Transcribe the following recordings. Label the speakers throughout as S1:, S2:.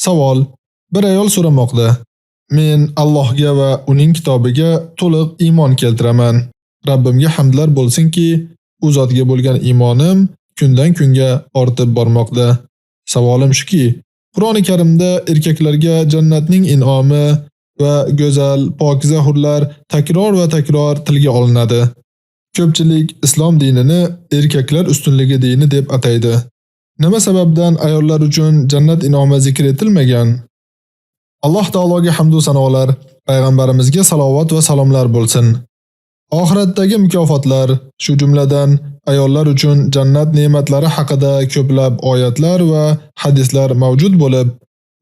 S1: Savol: Bir ayol so'ramoqda: Men Allohga va uning kitobiga to'liq iymon keltiraman. Rabbimga hamdlar bo'lsinki, u zotga bo'lgan iymonim kundan kunga ortib bormoqda. Savolim shuki, Qur'oni Karimda erkaklarga jannatning in'omi va go'zal, pokiza hurlar takror va takror tilga olinadi. Ko'pchilik islom dinini erkaklar ustunligi dini deb ataydi. Nima sababdan ayollar uchun jannat in'omi zikr etilmagan? Alloh taologa hamd va sanolar, payg'ambarimizga salovat va salomlar bo'lsin. Oxiratdagi mukofotlar, shu jumladan ayollar uchun jannat ne'matlari haqida ko'plab oyatlar va hadislar mavjud bo'lib,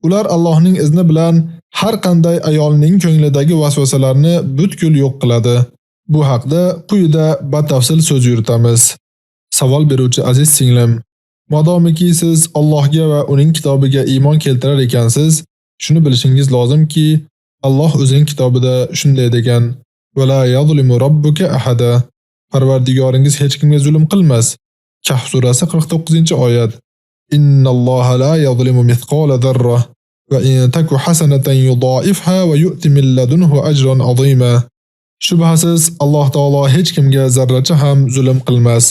S1: ular Allohning izni bilan har qanday ayolning ko'nglidagi vasvasalarni butkul yo'q qiladi. Bu haqda quyida batafsil so'z yuritamiz. Savol beruvchi aziz singlim, modomiki siz Allohga va uning kitobiga iymon keltirar ekansiz, shuni bilishingiz lozimki, Alloh o'zining kitobida shunday degan: "Va la yazlimu robbuka ahada." Parvardigoringiz hech kimga zulm qilmas. Kahf surasi 49-oyat. Innalloha la yazlimu mithqala zarra va in taku hasanatan yudha'ifha va yu'ti min ladunhu ajran 'azima. Shubhasiz Alloh taolo hech kimga zarracha ham zulm qilmas.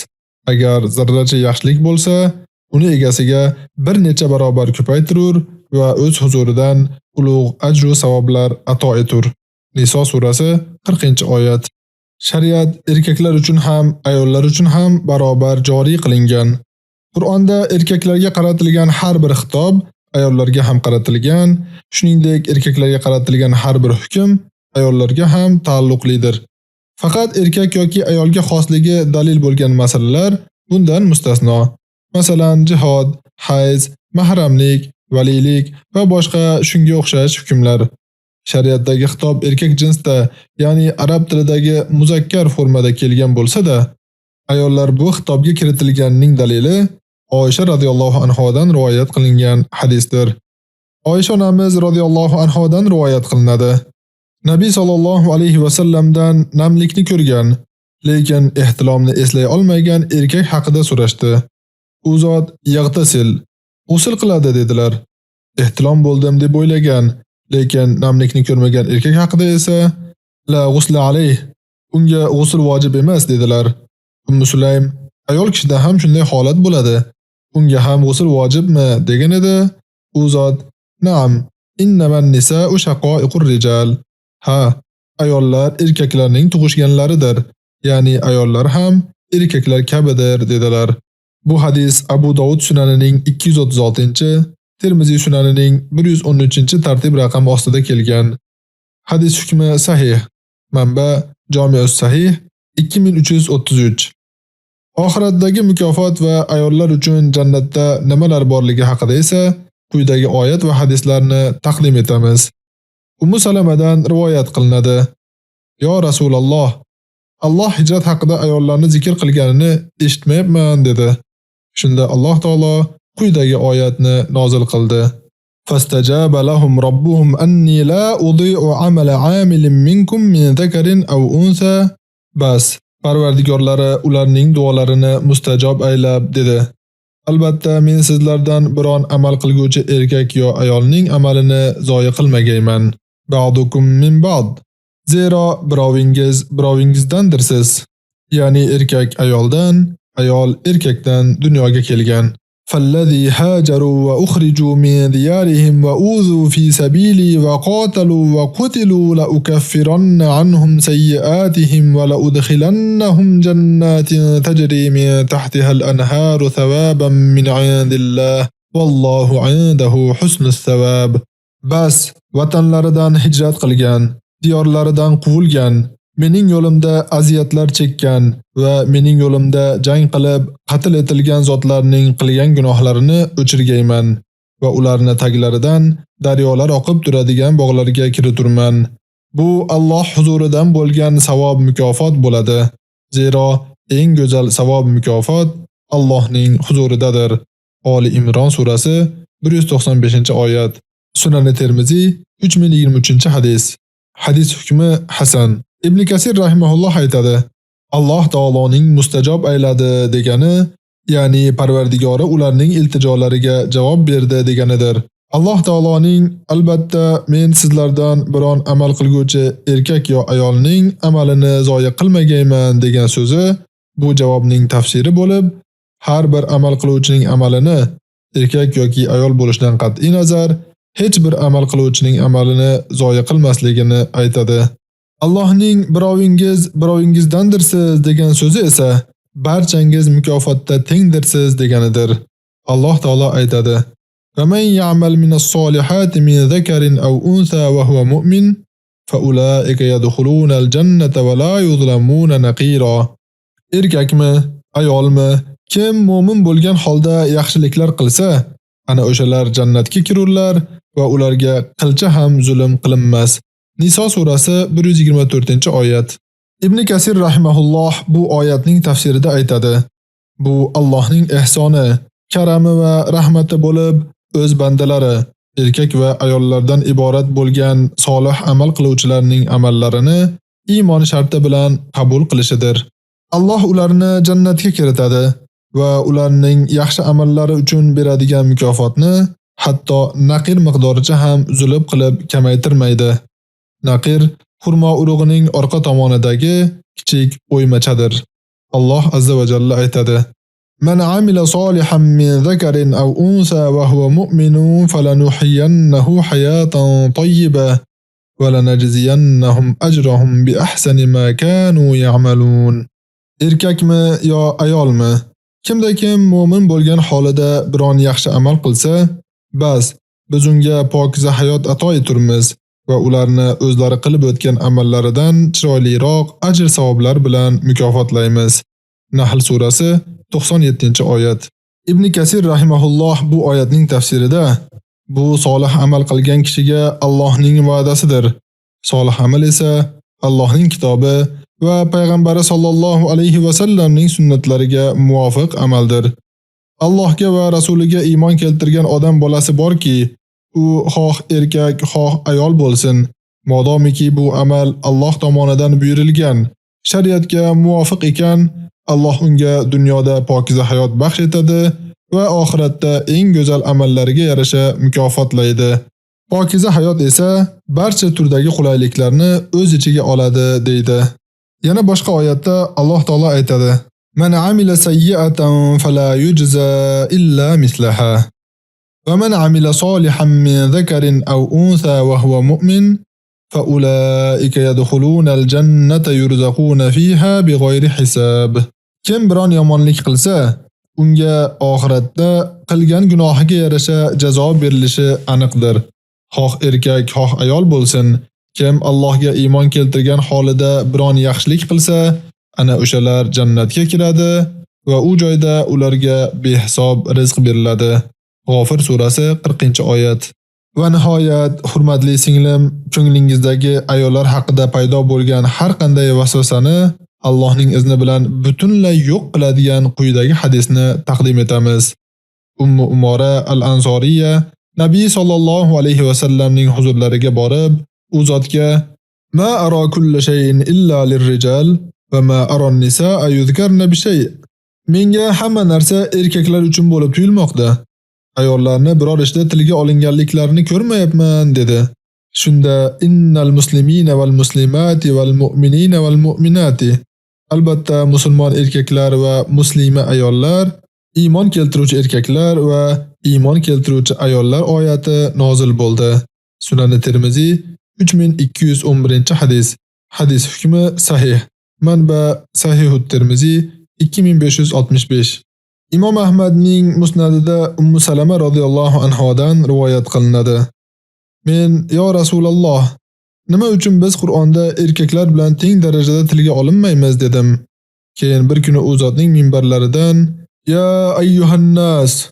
S1: Agar zarracha yaxshilik bo'lsa, uni egasiga bir necha barobar ko'paytirur va o'z huzuridan ulug' ajr va savoblar ato etur. Niso surasi 40-oyat. Shariat erkaklar uchun ham, ayollar uchun ham barobar joriy qilingan. Qur'onda erkaklarga qaratilgan har bir xitob ayollarga ham qaratilgan, shuningdek erkaklarga qaratilgan har bir hukm ayollarga ham taalluqlidir. Faqat erkak yoki ayolga xosligi dalil bo'lgan masalalar bundan mustasno. Masalan, jihod, hayz, mahramlik, valiylik va boshqa shunga o'xshash hukmlar. Shariatdagi xitob erkak jinsda, ya'ni arab tilidagi muzakkar formada kelgan bo'lsa-da, ayollar bu xitobga kiritilganining dalili Oysha radhiyallohu anhodan rivoyat qilingan hadisdir. Oysha onamiz radhiyallohu anhodan rivoyat qilinadi. Nabiy sallallohu alayhi va sallamdan namlikni ko'rgan, lekin ehtilomni eslay olmagan erkak haqida so'rashdi. U zot yag'tasil, g'usl qiladi dedilar. Ehtilom bo'ldim deb o'ylagan, lekin namlikni ko'rmagan erkak haqida esa la g'usla alayh, unga g'usl vojib emas dedilar. Ummu Sulaym, ayol kishida ham shunday holat bo'ladi. Unga ham g'usl vojibmi degan edi. U zot, "Na'am, innaman nisa'u shaqo'iqur rijal." Ha, ayollar erkaklarning tug'ishganlaridir. Ya'ni ayollar ham erkaklar kabidir dedilar. Bu hadis Abu Dovud sunanining 236, Termiziy sunanining 113-tartib raqami ostida kelgan. Hadis hukmi sahih. Manba: Jami'us Sahih 2333. Oxiratdagi mukofot va ayollar uchun jannatda nimalar borligi haqida esa quyidagi oyat va hadislarni taqdim etamiz. Ummu Salamadan rivoyat qilinadi. Yo Rasululloh, Alloh hijrat haqida ayollarni zikr qilganini eshitmayapman dedi. Shunda Alloh taolo quyidagi oyatni nozil qildi. Fastajaba lahum robbuhum anni la udhi'u amala 'amilin minkum min zakarin aw unsa. Bas, Parvardigorlari ularning duolarini mustajob aylab dedi. Albatta men sizlardan biron amal qilguvchi erkak yo ayolning amalini zoyi qilmagayman. Ba'dukum min ba'd. Zero birovingiz birovingizdandirsiz. Ya'ni erkak ayoldan, ayol erkakdan dunyoga kelgan. فالذي هاجروا وأخرجوا من ديارهم وأوذوا في سبيلي وقاتلوا وقتلوا لأكفرن عنهم سيئاتهم ولأدخلنهم جنات تجري من تحتها الأنهار ثوابا من عند الله والله عنده حسن الثواب. Bas, vatanlaridan hijrat qilgan, diyorlaridan quvilgan, mening yo'limda aziyatlar chekkan va mening yo'limda jang qilib qatl etilgan zotlarning qilgan gunohlarini o'chirgayman va ularni taglaridan daryolar oqib turadigan bog'larga kiriturman. Bu Alloh huzuridan bo'lgan savob mukofot bo'ladi. Zero eng go'zal savob mukofot Allohning huzuridadir. Oli Imron surasi 195-oyat. Sunan Termiziy 3023-hadis. Hadis hukmi hasan. Ibn Kasir rahimahulloh aytadi: Alloh taoloning mustajob ayladi degani, ya'ni Parvardigori ularning iltijolariga javob berdi deganidir. Alloh taoloning albatta men sizlardan biron amal qilguvchi erkak yo ayolning amalini zoya qilmagayman degan so'zi bu javobning tafsiri bo'lib, har bir amal qiluvchining amalini erkak yoki ayol bo'lishidan qat'i nazar hech bir amal qiluvchining amalini zoya qilmasligini aytadi. Allohning birovingiz birovingizdandirsiz degan so'zi esa barchangiz mukofotda tengdirsiz deganidir. Alloh taolo aytadi: "Va man ya'mal minas-solihati min zakarin aw unsa va huwa mu'min, fa ulaika yadkhulunal jannata va la yuzlamuna naqira." Erkakmi, ayolmi, kim mu'min bo'lgan holda yaxshiliklar qilsa, ana o'shalar jannatga kirurlar va ularga qilcha ham zulm qilinmas. Niso surasi 124-oyat. Ibn Kasir rahimahulloh bu oyatning tafsirida aytadi: Bu Allohning ehsoni, karami va rahmati bo'lib, o'z bandalari, erkak va ayollardan iborat bo'lgan solih amal qiluvchilarning amallarini iymon sharti bilan qabul qilishidir. Alloh ularni jannatga kiritadi va ularning yaxshi amallari uchun beradigan mukofotni hatto naqir miqdoricha ham zulm qilib kamaytirmaydi. Naqir xurmo urug'ining orqa tomonidagi kichik o'ymachadir. Alloh azza va jalla aytadi: "Man amila solihan min zakarin aw unsa va huwa mu'minun falanuhyiyannahu hayatan tayyiba va lanajziyannahum ajrahum bi ahsani ma kanu ya'malun." Erkakmi yo ayolmi, kimda kim mu'min bo'lgan holida biron yaxshi amal qilsa, bas biz unga pokiza hayot ato eturmiz va ularni o'zlari qilib o'tgan amallaridan chiroyliroq ajr-savoblar bilan mukofotlaymiz. Nahl surasi 97-oyat. Ibn Kasir rahimahulloh bu oyatning tafsirida bu solih amal qilgan kishiga Allohning va'dasidir. Solih amal esa Allohning kitobi va payg'ambari sollallohu alayhi va sallamning sunnatlariga muvofiq amaldir. Allohga va rasuliga iymon keltirgan odam bolasi borki, u xoh erkak, xoh ayol bo'lsin, modomiki bu amal Alloh tomonidan buyurilgan, shariatga muvofiq ekan, Alloh unga dunyoda pokiza hayot baxsh etadi va oxiratda eng go'zal amallariga yarasha mukofotlaydi. Pokiza hayot esa barcha turdagi qulayliklarni o'z ichiga oladi, deydi. Yana boshqa oyatda Alloh taolo aytadi: "Man amila sayyi'atan fala yujza illa mislaha. Va man amila solihan min zakarin aw unsa va huwa mu'min, fa ulaika yadkhulunal jannata yurzaquna fiha bighayri hisab." Kim biron yomonlik qilsa, unga oxiratda qilgan gunohiga yarasha jazo berilishi aniqdir. Xoh erkak, xoh ayol bo'lsin, kim Allohga iymon keltirgan holida biron yaxshilik qilsa, ana o'shalar jannatga kiradi va u joyda ularga behisob rizq beriladi. G'ofir surasi 40-oyat. Va nihoyat, hurmatli singlim, ko'nglingizdagi ayollar haqida paydo bo'lgan har qanday vasvasani Allohning izni bilan butunlay yo'q qiladigan quyidagi hadisni taqdim etamiz. Ummu Umora al-Ansoriya Nabiy sallallohu alayhi va sallamning huzurlariga borib, u zotga: "Ma ara kulli shay'in illa lirrijal va ma ara an-nisaa yuzkarna bi shay." Menga hamma narsa erkaklar uchun bo'lib tuyulmoqda. Ayollarni biror ishda tilga olinganliklarini ko'rmayapman, dedi. Shunda innal muslimina val muslimati val mu'minina val mu'minati. Albatta musulmon erkaklar va muslima ayollar, iymon keltiruvchi erkaklar va iymon keltiruvchi ayollar oyati nozil bo'ldi. Sunan Termiziy 3211-hadis. Hadis hukmi sahih. Manba Sahihut Termiziy 2565. Imom Ahmadning Musnadida Ummu Salama radhiyallohu anhodan rivoyat qilinadi. Men: "Ya Rasululloh, nima uchun biz Qur'onda erkaklar bilan teng darajada tilga olinmaymiz?" dedim. Keyin bir kuni u zotning minbarlaridan: "Ya ayyuhan-nas,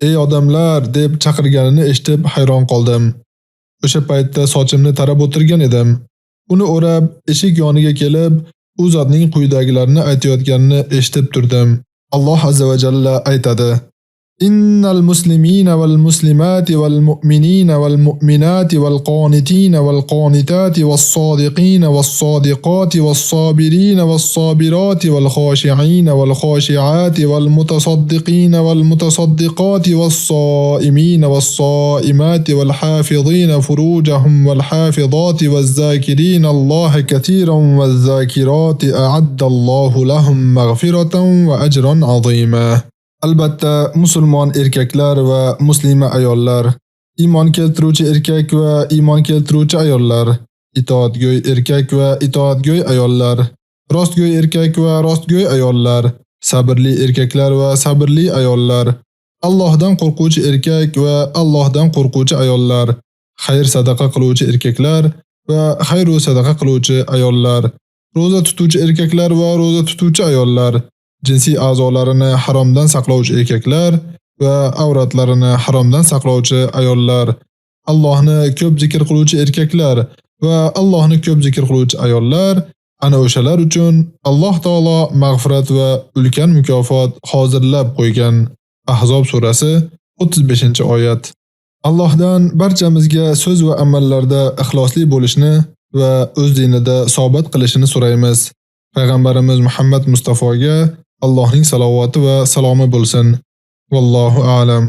S1: ey odamlar" deb chaqirganini eshitib hayron qoldim. O'sha paytda sochimni tarab o'tirgan edim. Uni o'rab eshik yoniga kelib, u zotning quyidagilarni aytayotganini eshitib turdim. Alloh azza va jalla aytadi: Innal muslimina val muslimati val mu'minina val mu'minati val qonitina val qonitati vas sodiqina vas sodiqati vas sobirina vas sobirati val xoshiina val xoshiati val mutasaddiqina val mutasaddiqati vas soimina vas soimati val hafizina furujahum val hafizati vaz zakirina Alloha katiran vaz zakirati a'addallohu lahum mag'firatan va ajran azima. Albatta musulmon erkaklar va muslima ayollar, iymon keltiruvchi erkak va iymon keltiruvchi ayollar, itoatgo'y erkak va itoatgo'y ayollar, rostgo'y erkak va rostgo'y ayollar, sabrli erkaklar va sabrli ayollar, Allohdan qo'rquvchi erkak va Allohdan qo'rquvchi ayollar, xayr sadaqa qiluvchi erkaklar va xayr va sadaqa qiluvchi ayollar, roza tutuvchi erkaklar va roza tutuvchi ayollar, jinsiy a'zolarini haromdan saqlovchi erkaklar va avratlarini haromdan saqlovchi ayollar, Allohni ko'p zikr qiluvchi erkaklar va Allohni ko'p zikr qiluvchi ayollar, ana o'shalar uchun Alloh taolo mag'firat va ulkan mukofot hozirlab qo'ygan. Ahzob surasi 35-oyat. Allohdan barchamizga so'z va amallarda ixlosli bo'lishni va o'z dinida sobat qilishini so'raymiz. Payg'ambarimiz Muhammad Mustafoga Allohning salovati va salomi bo'lsin. Vallohu a'lam.